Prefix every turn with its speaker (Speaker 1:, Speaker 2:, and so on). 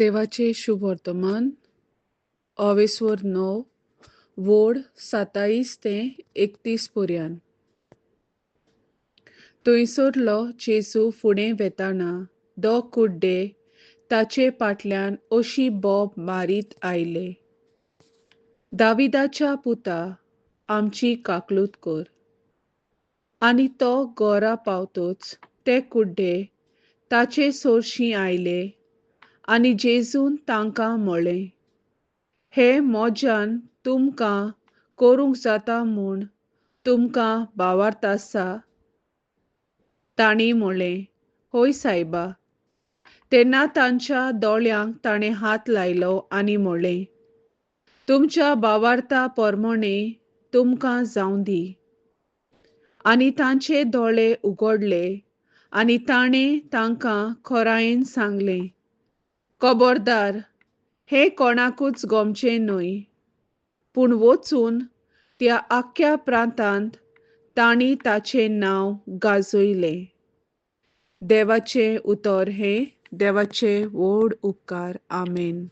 Speaker 1: मातेवाचें शुभवर्तमान अवेस्वर 9 वोड 27 ते 31 पर्यान. थंयसरलो जेजू फुडें वेताना दोग कुड्डे ताचे फाटल्यान अशी बोब मारीत आयले, दाविदाच्या पुता, आमची काकलूत कर. आनी तो घरा पावतच ते कुड्डे ताचे सरशीं आयले आनी जेजून तांकां म्हळें, हें म्हज्यान तुमकां करूंक जाता म्हूण तुमकां भावार्थ आसा? तांणी म्हळें, हय सायबा. तेन्ना तांच्या दोळ्यांक ताणें हात लायलो आनी म्हळें, तुमच्या भावार्था प्रमाणें तुमकां जावं दी. आनी तांचे दोळे उगडले आनी ताणें तांकां खोरायेन सांगलें, खबरदार, हें कोणाकूच गमचें न्हय. पूण वचून त्या आख्ख्या प्रांतांत तांणी ताचें नांव गाजयलें. देवाचें उतर हें. देवाचे व्हड उपकार. आमेन.